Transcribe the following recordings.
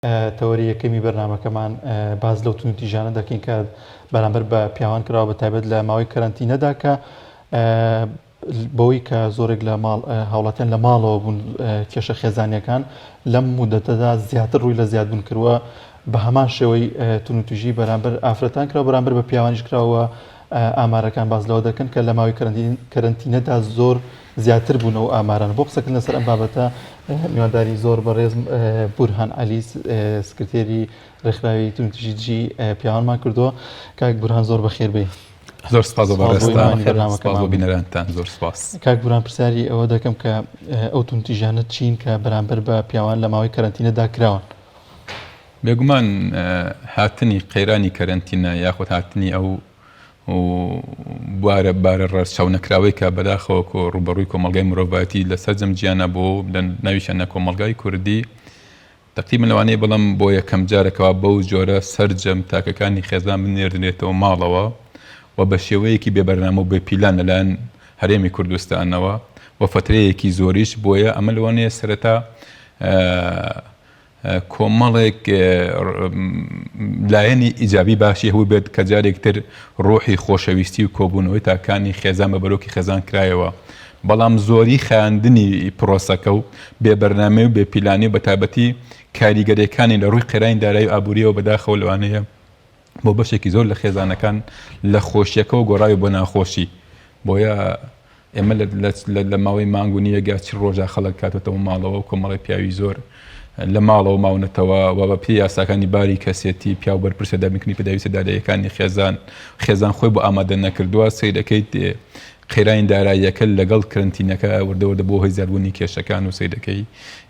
تەوەری یەکەمی بەرنامەکەمان باس لەو توندوتیژانە دەکەین کە بەرامبەر بە پیاوان کراوە بە تایبەت لە ماوەی کەرەنتینەدا کە بەوەی کە زۆرێک لە ماڵ هاوڵاتیان لە ماڵەوە بوون کێشە خێزانیەکان لەم مدەتەدا زیاتر ڕووی لە زیادبوون کردووە بە هەمان شێوەی توندوتیژی بەرامبەر ئافرەتان کرا بەرامبەر بە پیاوانیش کراوە ئامارەکان باس لەوە دەکەن کە لە ماوەی کەرەنتینەدا زۆر زیاتر بوون ئەو ئامارانە. بۆ قسەکردن لەسەر ئەم بابەتە میوانداری زۆر بەڕێز بورهان عەلی سکرتێری ڕێکخراوی توندوتیژی دژی پیاوانمان کردووە. کاک بورهان زۆر بەخێر بێی. زۆر سپاس بۆ بەڕێزتان، سپاس بۆ بینەرانتان، زۆر سپاس. کاک بورهان پرسیاری ئەوە دەکەم کە ئەو توندوتیژیانە چین کە بەرامبەر بە پیاوان لە ماوەی کەرەنتینەدا کراون؟ بێگومان هاتنی قەیرانی کەرەنتینە یاخود هاتنی ئەو بوارە بارە ڕەچاو نەکراوەی کە بەداخەوە کۆ ڕووبەڕووی کۆمەڵگای مرۆڤایەتی لە سەرجەم جیهانا بۆ لە ناویشیان لە کۆمەڵگای کوردی تەقریبەن لەوانەیە بڵێم بۆ یەکەم جارە کەوا بەو جۆرە سەرجەم تاکەکانی خێزان بنێردرێتەوە ماڵەوە و بە شێوەیەکی بێ بەرنامە و بێ پیلان لەلایەن هەرێمی کوردستانەوە و فەترەیەکی زۆریش بۆیە ئەمە لەوانەیە سەرەتا کۆمەڵێک لایەنی ئیجابی باشی هەبووبێت کە جارێک تر ڕۆحی خۆشەویستی و کۆبوونەوەی تاکانی خێزان بە بەرۆکی خێزان کرایەوە، بەڵام زۆری خایاندنی پرۆسەکە و بێ بەرنامەی و بێ پیلانی و بەتایبەتی کاریگەریەکانی لە ڕووی قەیرانی دارایی و ئابووریەوە بەداخەوە لەوانەیە بۆ بەشێکی زۆر لە خێزانەکان لە خۆشیەکەوە گۆڕاوی بۆ ناخۆشی بۆیە ئێمە لە ماوەی مانگ و نیوێک یا چل ڕۆژا خەڵک کاتۆتەوە ماڵەوە و کۆمەڵی پیاوی زۆر لە ماڵەوە ماونەتەوە و بە پێی یاساکانی باری کەسێتی پیاو بەرپرسە دابینکردنی پێداویستە داراییەکانی خێزان خێزان خۆی بۆ ئامادە نەکردووە سەیرەکەیت قەیرانی داراییەکە لەگەڵ کرنتینەکە وردە وردە بۆ هۆی زیادبوونی کێشەکان و سەیرەکەی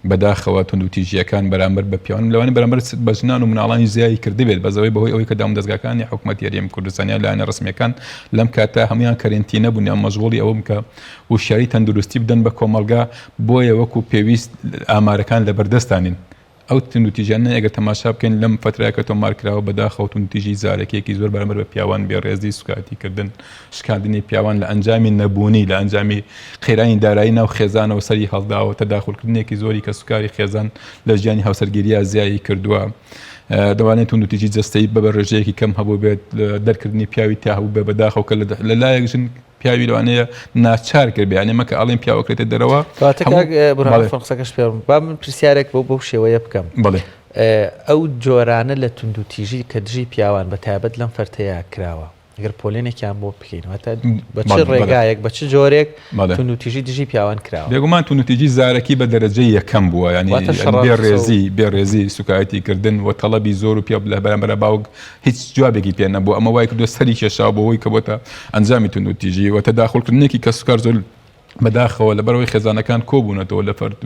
بەداخەوە توندوتیژییەکان بەرامبەر بە پیاوان لەوانەیە بەرامبەر بە ژنان و مناڵانی زیای کردبێت بەس ئەوەی بەهۆی ئەوەی کە دامودەزگاکانی حکومەتی هەرێمی کوردستان یان لایەنە ڕەسمییەکان لەم کاتە هەموویان کەرەنتینە بوون یان مەشغوڵی ئەوە بوون کە وشیاری تەندروستی بدەن بە کۆمەڵگا بۆیە وەکو پێویست ئامارەکان لەبەردەستان نین ئەو توندوتیژیانە ئەگەر تەماشا بکەین لەم فەترەیە کە تۆمار کراوە بەداخەوە توندوتیژی زارەکیەکی زۆر بەرامبەر بە پیاوان بێڕێزی سوکایەتی کردن شکاندنی پیاوان لە ئەنجامی نەبوونی لە ئەنجامی قەیرانی دارایی ناو خێزانەوە سەری هەڵداوە تەداخولکردنێکی زۆری کەسوکاری خێزان لە ژیانی هاوسەرگیرییا زیایی کردووە دەوانێت توندوتیژی جەستەیی بە ڕێژەیەکی کەم هەبوو بێت دەرکردنی پیاوی تا هەبوو بێ بەداخەوە کە لە لایەک ژن پیاوی لەوانەیە ناچار کرد بێ یانی ئەمە کە ئەڵێن پیاو ئەکرێتە دەرەوە کەواتە کاک بورهان عەفوەن قسەکەشت پێ با من پرسیارێک بەو بەو شێوەیە بکەم بەڵێ ئەو جۆرانە لە توندوتیژی کە دژی پیاوان بە تایبەت لەم فەرتەیە کراوە گەر پۆلێنێکیان بۆ بکەین واتە بە چ ڕێگایەک بە چ جۆرێک توندوتیژی دژی پیاوان کراوە؟ بێگومان توندوتیژی زارەکی بە دەرەجەی یەکەم بووە یانی بێڕێزی بێڕێزی سوکایەتی کردن و تەڵەبی زۆر و پیاو لە بەرامبەر باوک هیچ جوابێکی پێ نەبوو ئەمە وای کردووە سەری کێشاوە بۆ ئەوەی کە بۆتە ئەنجامی توندوتیژی و تەداخولکردنێکی کەسوکار زۆر بەداخەوە لەبەرئەوەی خێزانەکان کۆبوونەتەوە لە فەرد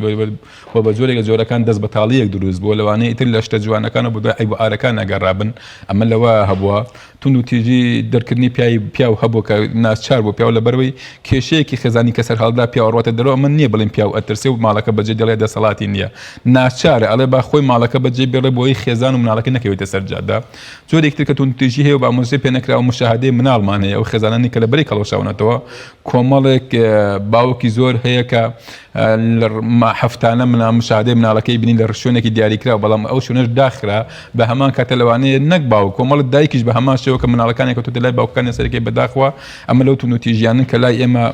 و بە جۆرێک لە جۆرەکان دەست بەتاڵییەک دروست بووە لەوانەیە ئیتر لە شتە جوانەکان و بەدوای عەیب و عارەکان نەگەڕابن ئەمە لەوە هەبووە توندوتیژی دەرکردنی پیاوی پیاو هەبوو کە ناچار بوو پیاو لەبەرئەوەی کێشەیەکی خێزانی کە سەرهەڵدا پیاو ئەڕواتە دەرەوە ئەمە نییە بڵێن پیاو ئەترسێ و ماڵەکە بەجێ دێڵێ دەسەڵاتی نییە ناچارە ئەڵێ با خۆی ماڵەکە بەجێ بێڵێ بۆی خێزان و مناڵەکەی نەکەوێتە سەر جادە جۆرێکی تر کە توندوتیژی هەیە و بە ئامۆژەی پێ نەکراوە مشاهدەی مناڵمان هەیە ئەو خێزانانی کە لە بەرەی کەڵەشاونەتەوە کۆمەڵێک باوکی زۆر هەیە کە هەفتانە منا مشاهدەی مناڵەکەی بینی لە شوێنێکی دیاریکراو بەڵام ئەو شوێنەش داخرا بە هەمان کاتە لەوانەیە نەک باوک کۆمەڵت دایکیش بە هەمان شێوە کە مناڵەکانی کەوتۆتە لای باوکەکانی سەرەکەی بەداخوە ئەمە لەو توندوتیژیانن کە لای ئێمە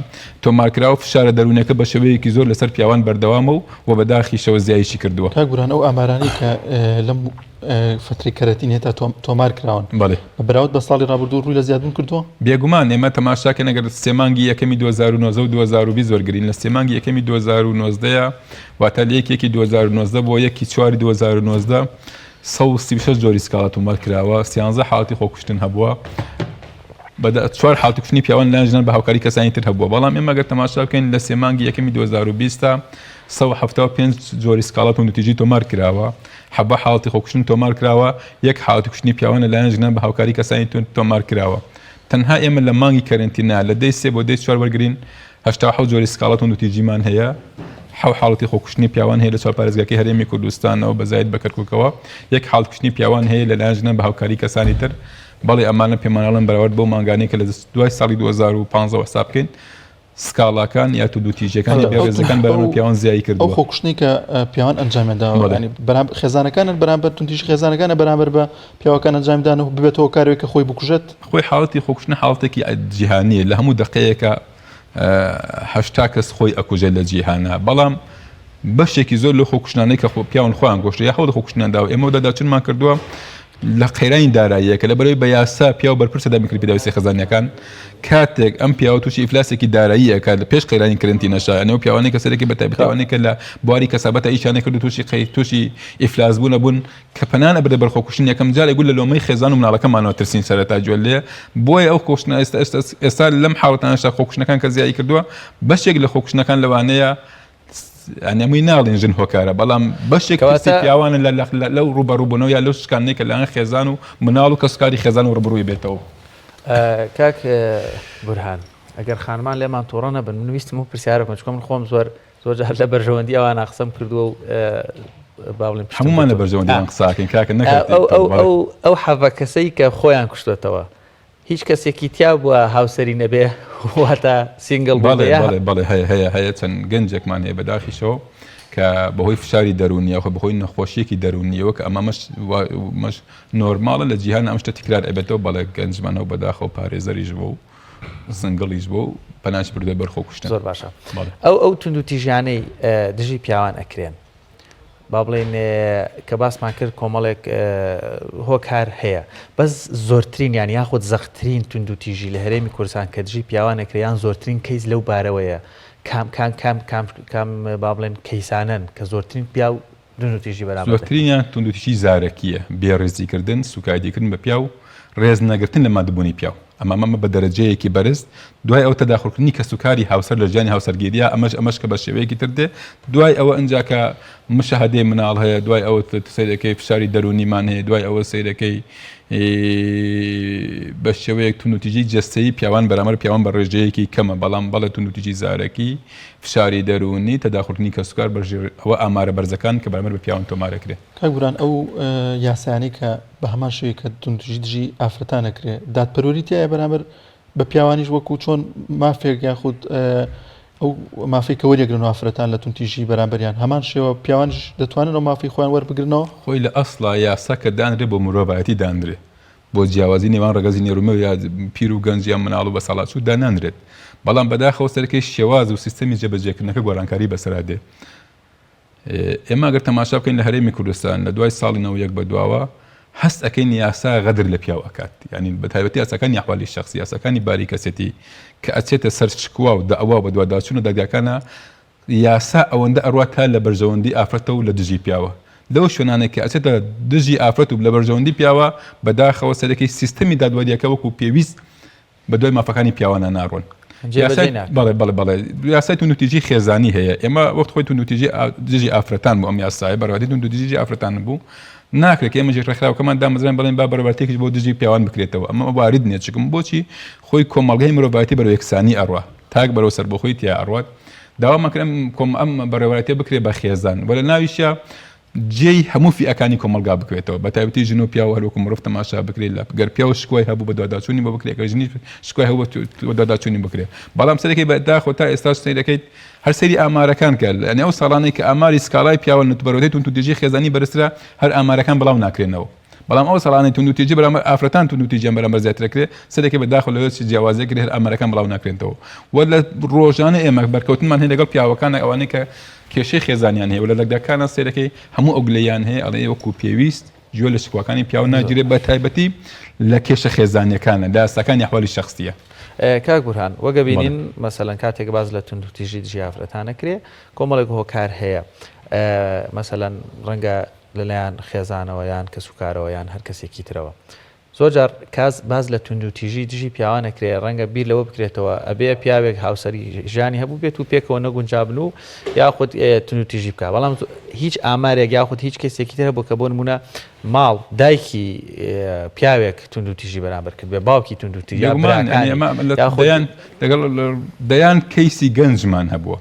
تۆمارکراوە فشارە دەروونەکە بە شێوەیەکی زۆر لەسەر پیاوان بەردەوامە و و بەداخیشەوە زیایشی کردووە. کاک بورهان ئەو ئامارانەی کە لەم فەترەی کەرەنتینەدا تۆمار کراون بەڵێ. بە بەراورد بە ساڵی ڕابردوو ڕووی لە زیادبوون کردووە؟ بێگومان ئێمە تەماشا کەین ئەگەر سێ مانگی یەکەمی 2019 و 2020 وەرگرین لە سێ مانگی یەکەمی 2019 واتە لە یەک یەکی 2019 بۆ یەکی چواری 2019 136 جۆری سکاڵا تۆمار کراوە سیانزە حاڵەتی خۆکوشتن هەبووە چوار حاڵەتی کوشتنی پیاوان لەلایەن ژنان بە هاوکاری کەسانی تر هەبووە بەڵام ئێمە گەر تەماشا بکەین لە سێ مانگی یەکەمی 2020 تا 175 جۆری سکاڵا توندوتیژی تۆمار کراوە حەڤە حاڵەتی خۆکوشتن تۆمار کراوە یەک حاڵەتی کوشتنی پیاوان لەلایەن ژنان بە هاوکاری کەسانی توند تۆمار کراوە تەنها ئێمە لە مانگی کەرەنتینا لە دەی سێ بۆ دەی چوار وەرگرین 87 جۆری سکاڵا توندوتیژیمان هەیە حەو حاڵەتی خۆکوشتنی پیاوان هەیە لە چوار پارێزگاکەی هەرێمی کوردستانەوە بە زاید بە کەرکوکەوە یەک حاڵەت کوشتنی پیاوان هەیە لەلایەن ژنان بە هاوکاری کەسانی تر بەڵێ ئەمانە پێمانەڵێن بەراورد بەو مانگانەی کە لە دوای ساڵی 2015 حساب بکەین. سکاڵاکان یا توندوتیژیەکانی بێڕێزەکان بەرامبەر پیاوان زیایی کردووە. ئەو خۆکوشتنەی کە پیاوان ئەنجامیان داوە یانی بەرامبەر خێزانەکانن بەرامبەر توندوتیژی خێزانەکانە بەرامبەر بە پیاوەکان ئەنجامی دان و ببێتە هۆکارێک کە خۆی بکوژێت؟ خۆی حاڵەتی خۆکوشتن حاڵەتێکی جیهانییە لە هەموو دەقەیەکا 80 کەس خۆی ئەکوژێت لە جیهانا بەڵام بەشێکی زۆر لەو خۆکوشتنانەی کە پیاون خۆیان کوشتوە یا هەوڵی خۆکوشتنیان داوە ئێمە بەدواداچوونمان کردووە لە قەیرانی داراییە کە لەبەرەوەی بە یاسا پیاو بەرپرسە دابینکردنی پێداویستی خێزانیەکان کاتێک ئەم پیاوە تووشی ئیفلاسێکی دارایی ئەکات لە پێش قەیرانی کرنتینەشا یعنی ئەو پیاوانەی کە سەرەکی بە تایبەتی ئەوانەی کە لە بواری کەسابەتە ئیشیان کرد و تووشی قەی تووشی ئیفلاس بوون بوون کە پەنان ئەبردە بەر خۆکوشتن یەکەم جار ئەیگوت لە لۆمەی خێزان و مناڵەکەمانەوە ترسین سەرەتا گوێ لێ بۆیە ئەو خۆکوشتنە ئێستا ئێستا ئێستا لەم حاڵەتانەشدا خۆکوشتنەکان کە زیایی کردووە بەشێک لە خۆکوشتنەکان لەوانەیە یانی ئەمەی ناڵێن ژن هۆکارە بەڵام بەشێک کەسی پیاوانە لەو ڕووبەڕووبوونەوە یا لەو شکاندنەی کە لەلایەن خێزان و مناڵ و کەسوکاری خێزان و ڕووبەڕووی بێتەوە. کاک بورهان ئەگەر خانمان لێمان توڕە نەبن من ویستم و پرسیارە بکەم چونکە من خۆم زۆر زۆر جار لە بەرژەوەندی ئەوانە قسەم کردووە و با بڵێم پشتم هەمومان لە گرتووە. بەرژەوەندی ئەوان قسە ئەکەین کاکە نەک ئەو ئەو ئەو ئەو حەڤە کەسەی کە خۆیان کوشتۆتەوە هیچ کەسێکی تیا بووە هاوسەری نەبێ واتە single بووبێ بەڵێ بەڵێ بەڵێ هەیە هەیە هەیە چەند گەنجێکمان هەیە بەداخیشەوە کە بەهۆی فشاری دەروونی یاخود بەهۆی نەخۆشیەکی دەروونیەوە کە ئەمە مەش مەش نۆرماڵە لە جیهان ئەم شتە تکرار ئەبێتەوە بەڵێ گەنجمان هەو بەداخەوە پارێزەریش بوو و single یش بوو و پەناش بردووە بەر خۆکوشتن زۆر باشە ئەو ئەو توندوتیژیانەی دژی پیاوان ئەکرێن با بڵێین کە باسمان کرد کۆمەڵێک هۆکار هەیە بەس زۆرترین یان یاخود زەقترین توندوتیژی لە هەرێمی کوردستان کە دژی پیاوان ئەکرێ یان زۆرترین کەیس لەو بارەوەیە کام کام کام کام کام با بڵێن کەیسانەن کە زۆرترین پیاو توندوتیژی بەرامبەر دەکرێت؟ زۆرترینیان توندوتیژی زارەکییە، بێڕێزیکردن، سوکایەتیکردن بە پیاو، ڕێز نەگرتن لە مادبوونی پیاو. ئەمە ئەمە بە دەرەجەیەکی بەرز، دوای ئەوە تەداخولکردنی کەسوکاری هاوسەر لە ژیانی هاوسەرگیرییا، ئەمەش ئەمەش کە بە شێوەیەکی تر دێ، دوای ئەوە ئینجا کە مشاهدەی مناڵ هەیە، دوای ئەوە سەیرەکەی فشاری دەروونیمان هەیە، دوای ئەوە سەیرەکەی بە شێوەیەک توندوتیژی جەستەیی پیاوان بەرامبەر پیاوان بە ڕێژەیەکی کەمە، بەڵام بەڵێ توندوتیژی زارەکی، فشاری دەروونی، تەداخولکردنی کەسوکار بە ژێر ئەوە ئامارە بەرزەکان کە بەرامبەر بە پیاوان تۆمارەکرێ. کاک بوران ئەو یاسایانەی کە بە هەمان شێوەی کە توندوتیژی دژی ئافرەتان ئەکرێ دادپەروەری تیایە بەرامبەر بە پیاوانیش وەکو چۆن مافێک یاخود ئەو مافی کە وەریەگرن ئافرەتان لە توندتیژی بەرامبەریان هەمان شێوە پیاوانیش دەتوانن ئەو مافی خۆیان وەربگرنەوە؟ خۆی لە ئەسڵا یاسا کە دانرێ بۆ مرۆڤایەتی دانرێ بۆ جیاوازی نێوان ڕەگەزی نێر و مێ یا پیر و گەنج یا مناڵ و بەساڵاچوو دانانرێت بەڵام بەداخەوە سەرەکەی شێواز و سیستەمی جێبەجێکردنەکە گۆڕانکاری بەسەرا دێ ئێمە گەر تەماشا بکەین لە هەرێمی کوردستان لە دوای ساڵی 91 بە دواوە هەست ئەکەین یاسا غەدر لە پیاو ئەکات یعنی بە تایبەتی یاساکانی ئەحوالی شخصی یاساکانی باری کەسێتی کە ئەچێتە سەر شکوا و دەعوا و بەدواداچوون و دادگاکانە یاسا ئەوەندە ئەڕوا تا لە بەرژەوەندی ئافرەتە و لە دژی پیاوە لەو شوێنانەی کە ئەچێتە دژی ئافرەت و لە بەرژەوەندی پیاوە بەداخەوە سەرەکەی سیستەمی دادوەریەکە وەکو پێویست بە دوای مافەکانی پیاوانە ناڕۆن. جێبەجێی ناکەن. بەڵێ بەڵێ بەڵێ یاسای توندوتیژی خێزانی هەیە ئێمە وەخت خۆی توندوتیژی دژی ئافرەتان بوو ئەم یاسایە بەڕێوەتی توندوتیژی دژی ئافرەتان بوو ناکرێت کە ئێمە ژێر ڕێکخراوەکەمان دامەزران بڵێن با بەڕێوەتێکیش بۆ دژی پیاوان بکرێتەوە ئەمە وارد نییە چکم بۆچی خۆی کۆمەڵگەی مرۆڤایەتی بەرەو یەکسانی ئەڕوا تاک بەرەو سەربەخۆی تیا ئەڕوات داوامان کرد ئەم کۆم ئەم بەڕێوەتێ بکرێ بە خێزان وە لە ناویشیا جێی هەموو فیئەکانی کۆمەڵگا بکەوێتەوە، بە تایبەتی ژن و پیاو هەر وەکو مرۆڤ تەماشا بکرێت، لە گەر پیاو شکوای هەبوو بەدواداچوونی بۆ بکرێت، گەر ژنیش شکوای هەبوو بەدواداچوونی بکرێت. بەڵام سەیرەکەی بە داخەوە تا ئێستاش سەیرەکەیت هەر سەیری ئامارەکان کە یانی ئەو ساڵانەی کە ئاماری سکاڵای پیاوان لە بەرەوەی توندوتیژی خێزانی بەرزترە هەر ئامارەکان بڵاو ناکرێنەوە. بەڵام ئەو ساڵانەی توندوتیژی بەرامبەر ئافرەتان توندوتیژیان بەرامبەر زیاتر ئەکرێ سەرەکی بە داخەوە لەوێ چ جیاوازیەک هەر ئامارەکان بڵاو ناکرێنەوە و لە ڕۆژانە ئێمە بەرکەوتنمان هەیە لەگەڵ پیاوەکان ئەوانەی کە کێشەی خێزانیان هەیە و لە دەرگاکانە سەیرەکەی هەموو ئەو گلەیان هەیە ئەڵێ وەکو پێویست گوێ لە شکواکانی پیاو ناگیرێت بە تایبەتی لە کێشە خێزانیەکانە لە یاساکانی ئەحوالی شەخسیە. کاک بورهان وەک ئەبینین مەسەلەن کاتێک باس لە توندوتیژی دژی ئافرەتان ئەکرێ کۆمەڵێک هۆکار هەیە مەسەلەن ڕەنگە لەلایەن خێزانەوە یان کەسوکارەوە یان هەر کەسێکی ترەوە. زۆر جار کاس باس لە توندوتیژی دژی پیاوان ئەکرێ ڕەنگە بیر لەوە بکرێتەوە ئەبێ پیاوێک هاوسەری ژیانی هەبوو بێت و پێکەوە نەگونجابن و یاخود توندوتیژی بکا بەڵام هیچ ئامارێک یاخود هیچ کەسێکی تر هەبوو کە بۆ نمونە ماڵ دایکی پیاوێک توندوتیژی بەرامبەر کردبێ باوکی توندوتیژی یا براکانی یاخود لەگەڵ دەیان کەیسی گەنجمان هەبووە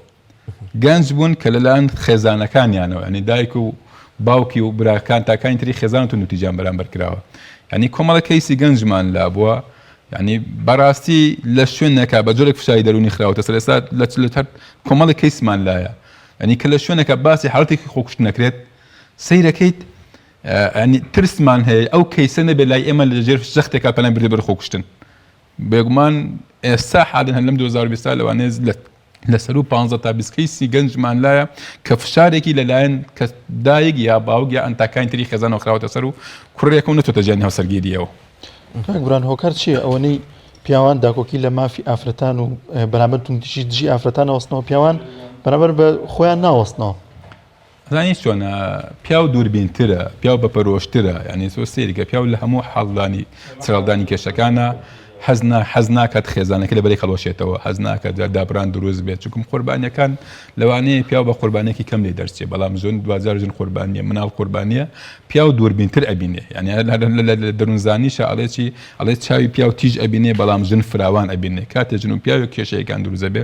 گەنج بوون کە لەلایەن خێزانەکانیانەوە یانی دایک و باوکی و براکان تاکانی تری خێزان و توندوتیژیان بەرامبەر کراوە یانی کۆمەڵە کەیسی گەنجمان لابووە. یعنی بەڕاستی لە شوێنێکا بە جۆرێک فشاری دەروونی خراوەتە سەر ئێستا لە لە هەر کۆمەڵێک کەیسمان لایە یعنی کە لە شوێنێکا باسی حاڵەتێکی خۆکوشتن نەکرێت سەیرەکەیت یعنی ترسمان هەیە ئەو کەیسە نەبێت لای ئێمە لە ژێر زەختێکا پەنای بردە بەر خۆکوشتن بێگومان ئێستا حالەن هەر لەم 2020 لەوانەیە لە لە سەروو 15 تا 20 کەیسی گەنجمان لایە کە فشارێکی لەلایەن کە دایک یا باوک یا ئەنتاکانی تری خێزانەوە خراوەتە سەر و کوڕێکە و نەچۆتە ژیانی هاوسەرگیریەوە. کاک بران هۆکار چییە ئەوەنەی پیاوان داکۆکی لە مافی ئافرەتان و بەرامبەر توندوتیژی دژی ئافرەتان ئەوەستنەوە پیاوان بەرامبەر بە خۆیان ناوەستنەوە؟ ئەزانی چۆنە پیاو دووربینترە پیاو بە پەرۆشترە یعنی زۆر سەیرکە پیاو لە هەموو حاڵدانی چراڵدانی کێشەکانە حەز نا حەز ناکات خێزانەکە لە بەرێک هەڵوەشێتەوە حەز ناکات دابران دروست بێت چونکم قوربانیەکان لەوانەیە پیاو بە قوربانێکی کەم لێ دەرچێ بەڵام ژن دواجار ژن قوربانیە مناڵ قوربانیە پیاو دووربینتر ئەبینێ یعنی لە دەروونزانیشە ئەڵێ چی ئەڵێ چاوی پیاو تیژ ئەبینێ بەڵام ژن فراوان ئەبینێ کاتێ ژن و پیاوێک کێشەیەکان دروست ئەبێ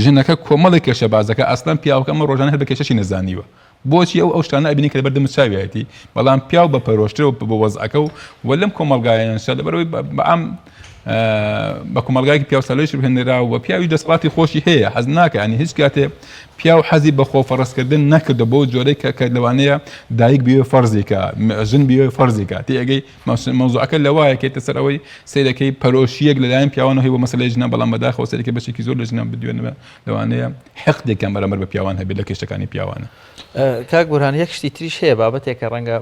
ژنەکە کۆمەڵێک کێشە باس دەکات ئەسڵەن پیاوەکە ئەمە ڕۆژانە هەر بە کێشەشی نەزانیوە بۆچی ئەو ئەو شتانە ئەبینی کە لەبەر دەم و چاویایەتی بەڵام پیاو بە پەرۆشترە بۆ وەزعەکە و و لەم کۆمەڵگایانشە لەبەرەوەی بەعام بە کۆمەڵگایەکی پیاوسالۆیش هێنرا و پیاوی دەسەڵاتی خۆشی هەیە حەز ناکە ینی هیچ کاتێ پیاو حەزی بە خۆ فەڕزکردن نەکردە بۆ جۆرەی کە کە لەوانەیە دایک بێ فەرزێکە ژن بێ فەرزێکە تێگەی مەوزوعەکە لەوایە کێتە سەر ئەوەی سەیرەکەی پەرۆشیەک لەلایەن پیاوانەوە هەیە بۆ مەسەلەی ژنان بەڵام بەداخەوە سەیرەکەی بەشێکی زۆر لە ژنان بدوێنەوە لەوانەیە حقدێکیان بەرامبەر بە پیاوان هەبێت لە کێشەکانی پیاوانە. کاک بورهان یەک شتی تریش هەیە بابەتێکە ڕەنگە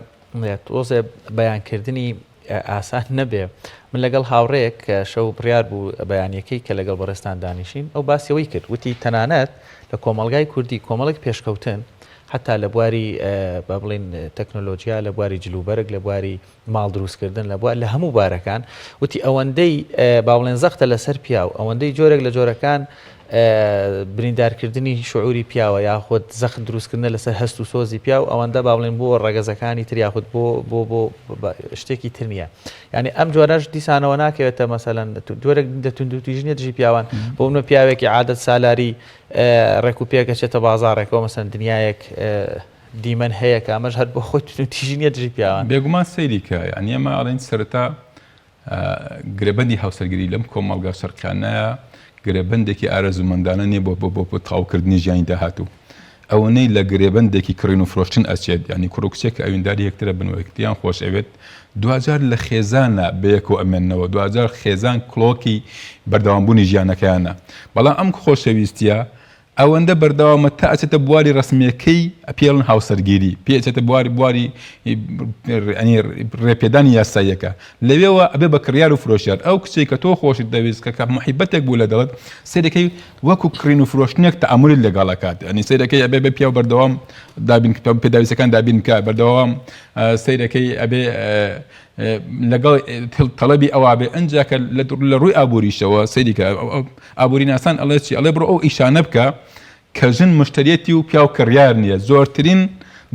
تۆزێ بەیانکردنی ئاسان نەبێ من لەگەڵ هاوڕێیەک کە شەو بڕیار بوو بەیانیەکەی کە لەگەڵ بەڕێزتان دانیشین ئەو باسی ئەوەی کرد وتی تەنانەت لە کۆمەڵگای کوردی کۆمەڵێک پێشکەوتن حتا لە بواری با بڵین تەکنۆلۆژیا لە بواری جلوبەرگ لە بواری ماڵ دروستکردن لە بوار لە هەموو بارەکان وتی ئەوەندەی با بڵێن زەختە لەسەر پیاو ئەوەندەی جۆرێک لە جۆرەکان بریندارکردنی شعوری پیاوە یاخود زەخت دروستکردنە لەسەر هەست و سۆزی پیاو ئەوەندە با بڵێن بۆ ڕەگەزەکانی تر یاخود بۆ بۆ بۆ شتێکی تر نییە یعنی ئەم جۆرەش دیسانەوە ناکەوێتە مەسەلەن جۆرێک لە توندوتیژی نیە دژی پیاوان بۆ منە پیاوێکی عادەت سالاری ڕێک و پێک ئەچێتە بازاڕێکەوە مەسەن دنیایەک دیمەن هەیە کە ئەمەش هەر بۆ خۆی توندوتیژی نیە دژی پیاوان. بێگومان سەیری کە یانی ئێمە ئەڵێین سەرەتا گرێبەندی هاوسەرگیری لەم کۆمەڵگا شەرقیانەیە گرێبەندێکی ئارەزوومەندانە نیە بۆ بۆ بۆ تەواوکردنی ژیانی داهاتوو ئەوەنەی لە گرێبەندێکی کڕین و فرۆشتن ئەچێت یانی کوڕ و کچێک کە ئەوینداری یەکترە بن و یەکتریان خۆش ئەوێت دواجار لە خێزانە بەیەکەوە ئەمێننەوە دواجار خێزان کڵۆکی بەردەوامبوونی ژیانەکەیانە بەڵام ئەم خۆشەویستیە ئەوەندە بەردەوامە تا ئەچێتە بواری ڕەسمیەکەی پێڵن هاوسەرگیری پێ ئەچێتە بواری بواری ینی ڕێپێدانی یاساییەکە لەوێوە ئەبێ بە کڕیار و فرۆشیار ئەو کچێک کە تۆ خۆشت دەویست کە کە محیبەتێک بوو لە دڵت سەیرەکەی وەکو کڕین و فرۆشتنێک تەعامولت لەگەڵ ئەکات ینی سەیرەکەی ئەبێ بە پیاو بەردەوام دابین پێداویستەکان دابین بکە بەردەوام سەیرەکەی ئەبێ لەگەڵ تەڵەبی ئەوا بێ ئەنجا کە لە ڕووی ئابووریشەوە سەیری کە ئابووری ناسان ئەڵێ چی ئەڵێ بڕۆ ئەو ئیشانە بکە کە ژن مشتریەتی و پیاو کڕیار نییە زۆرترین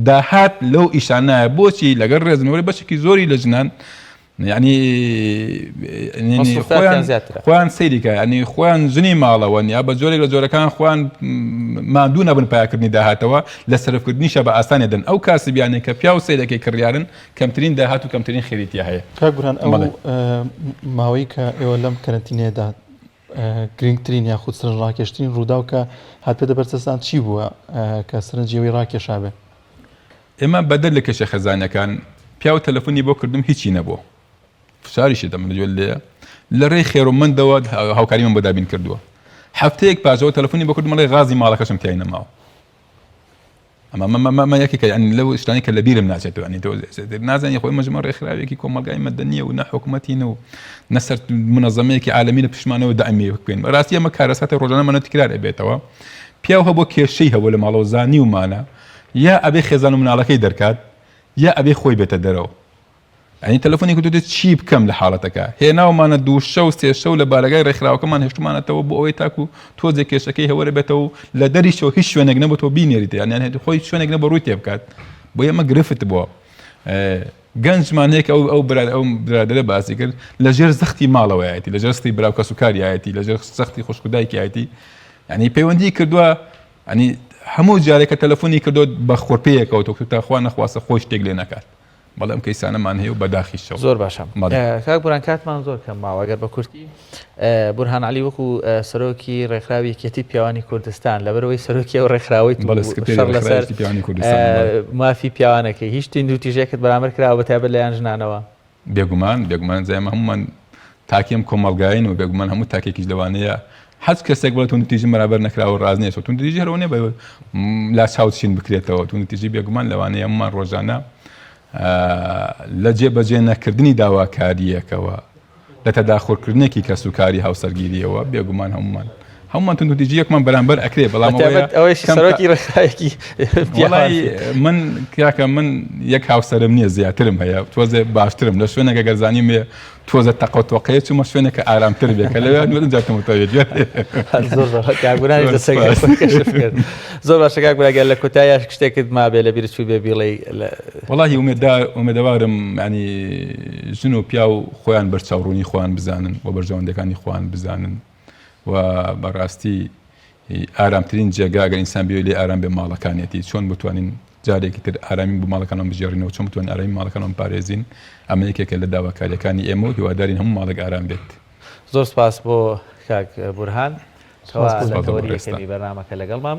داهات لەو ئیشانایە بۆچی لەگەڵ ڕێزمەوەی بەشێکی زۆری لە ژنان یعنی خۆیان خۆیان سەیریکە ینی خۆیان ژنی ماڵەوەن یا بە جۆرێک لە جۆرەکان خۆیان ماندوو نەبن پایکردنی داهاتەوە لە سەرفکردنیشە بە ئاسانێ دەن ئەو کاسبیانەی کە پیاو سەیرەکەی کڕیارن کەمترین داهات و کەمترین خێری تیا هەیە. کاک بورهان ئەو ماوەی کە ئێوە لەم کەرەنتینەیەدا گرنگترین یاخود سەرنجڕاکێشترین ڕووداو کە هاتبێتە بەرچەستان چی بووە کە سەرنجی ئێوەی ڕاکێشابێ؟ ئێمە بەدەر لە کێشە خێزانیەکان پیاو تەلەفۆنی بۆ کردم هیچی نەبوو فشاریشی دەم لە لێیە لە ڕێی خێرومەندەوە هاوکاریمان بۆ دابین کردووە هەفتەیەک پاشەوە تەلەفۆنی بۆ کردم ئەڵێ غازی ماڵەکەشم تیای نەماوە ئەمە ئەمە یەکێکە یعنی لەو شتانەی کە لەبیرم ناچێتەوە یعنی تۆ نازانی خۆی مەژمە ڕێکخراوێکی کۆمەڵگای مەدەنیە و نە حکومەتین و نە سەر منەزەمەیەکی عالەمی لە پشتمانەوە دائمی بکەین ڕاستی ئەمە کارەساتی ڕۆژانەمانە تکرار ئەبێتەوە پیاو هەبوو کێشەی هەبوو لە ماڵەوە زانی ومانە یا ئەبێ خێزان و مناڵەکەی دەرکات یا ئەبێ خۆی بێتە دەرەوە یانی تەلەفۆنی کردووە چی بکەم لە حاڵەتەکە هێناومانە دوو شەو سێ شەو لە بارەگای ڕێکخراوەکەمان هێشتومانەتەوە بۆ ئەوەی تاکو تۆزێک کێشەکەی هەوەرە بێتەوە و لە دەریشەوە هیچ شوێنێک نەبوو تۆ بینێریت یان یان خۆی شوێنێک نەبوو ڕووی تێ بکات بۆ ئێمە گرفت بووە گەنجمان هەیە کە ئەو ئەو برا ئەو برادەرە باسی کرد لە ژێر زەختی ماڵەوەیەتی لە ژێر زەختی برا و کەسوکاریایەتی لە ژێر زەختی خوشک و دایکیایەتی یعنی پەیوەندی کردووە ینی هەموو جارێک کە تەلەفۆنی کردو بە خۆپەیەکەوە تۆ تا خوا نەخواستە خۆی شتێک لێ نەکات. بەڵێ ئەم کەیسانەمان هەیە و بەداخیشەوە. زۆر باشە بەڵێ. کاک بورهان کاتمان زۆر کەم ماوە گەر بە کورتی بورهان عەلی وەکو سەرۆکی ڕێکخراوی یەکێتی پیاوانی کوردستان لەبەرئەوەی سەرۆکی ئەو ڕێکخراوەی تو بەڵێ سکرتێری شەڕ لەسەر ڕێکخراوی یەکێتی پیاوانی کوردستانم بەڵێ. مافی پیاوانەکەی هیچ توندوتیژێکت بەرامبەر کراوە بە تایبەت لەلایەن ژنانەوە؟ بێگومان بێگومان جا ئێمە هەموومان تاکی ئەم کۆمەڵگایین و بێگومان هەموو تاکێکیش لەوانەیە هەچ کەسێک بڵێ توندوتیژی بەرامبەر نەکراوە ڕاست نییە توندوتیژی هەر ئەوە نییە بە لا چاوچین بکرێتەوە توندوتیژی بێگومان لەوانەیە هەموومان ڕۆژانە لە جێبەجێ نەکردنی داواکارییەکەوە لە تەداخورکردنێکی کەسوکاری هاوسەرگیریەوە بێگومان هەمومان هەمومان توندوتیژیەکمان بەرامبەر ئەکرێ بەڵام ئەوەی سەرۆکی ڕێکخراوێکی من کاکە من یەک هاوسەرم نییە زیاترم هەیە تۆزێ باشترم لە شوێنێکە گەرزانیم بێ تۆزە تەقە تۆقەیە چوومە شوێنێکە ئارامتر بێ کە لەوێ زۆر باشە کاک برا گەر لە کۆتاییاش شتێکت مابێ لە بیرت چوو بێ بیڵێی وەڵاهی ئومێدەوارم ینی ژن و پیاو خۆیان بەرچاوڕوونی خۆیان بزانن و بەرژەوەندەکانی خۆیان بزانن و بەڕاستی ئارامترین جێگا گەر ئینسان بێ لێ ئارام بێ ماڵەکانیەتی چۆن بتوانین جارێکی تر ئارامی بۆ ماڵەکانمان بگێڕینەوە چۆن بتوانین ئارامی ماڵەکانمان پارێزین ئەمە یەکێکە لە داواکاریەکانی ئێمە و هیوادارین هەموو ماڵێک ئارام بێت. زۆر سپاس بۆ کاک بورهان کەوا لە تەوەری یەکەمی بەرنامەکە لەگەڵمان بوو.